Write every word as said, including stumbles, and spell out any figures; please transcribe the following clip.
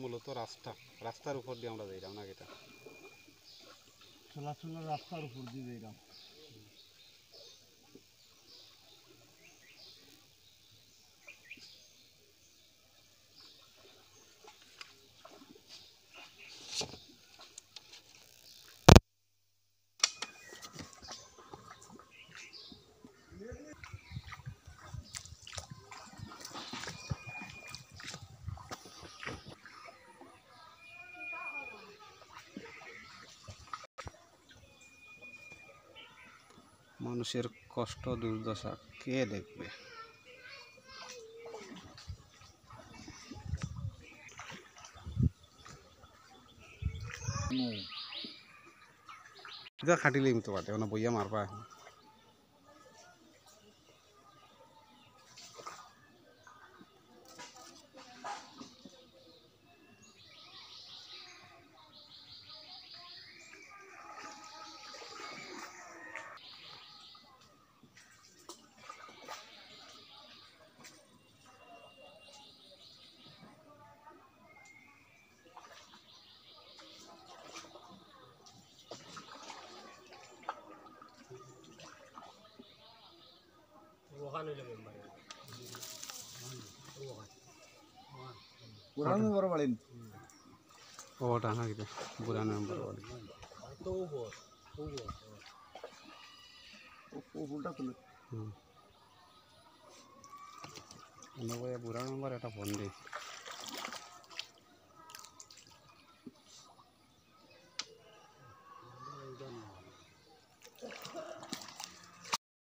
মূলত রাস্তা, রাস্তার উপর দি আমরা যাইরাম না কিতা? চলাচলের রাস্তার উপর দি যাইরাম। মানুষের কষ্ট দুর্দশা কে দেখবে? ইটা কাটিলিমু তো বাদে, অনো বইয়া মারবা এখন। ওখান হইলো মেম্বার। ওখান। ওখান মেম্বার বাড়ি। ওটা না কিতা? বুড়া মেম্বার বাড়ি। তো ও বস, ও বস। ও, ও ফুলটা তুলে। হুম। আমরা ওই বুড়া মেম্বার একটা ফোন দেই।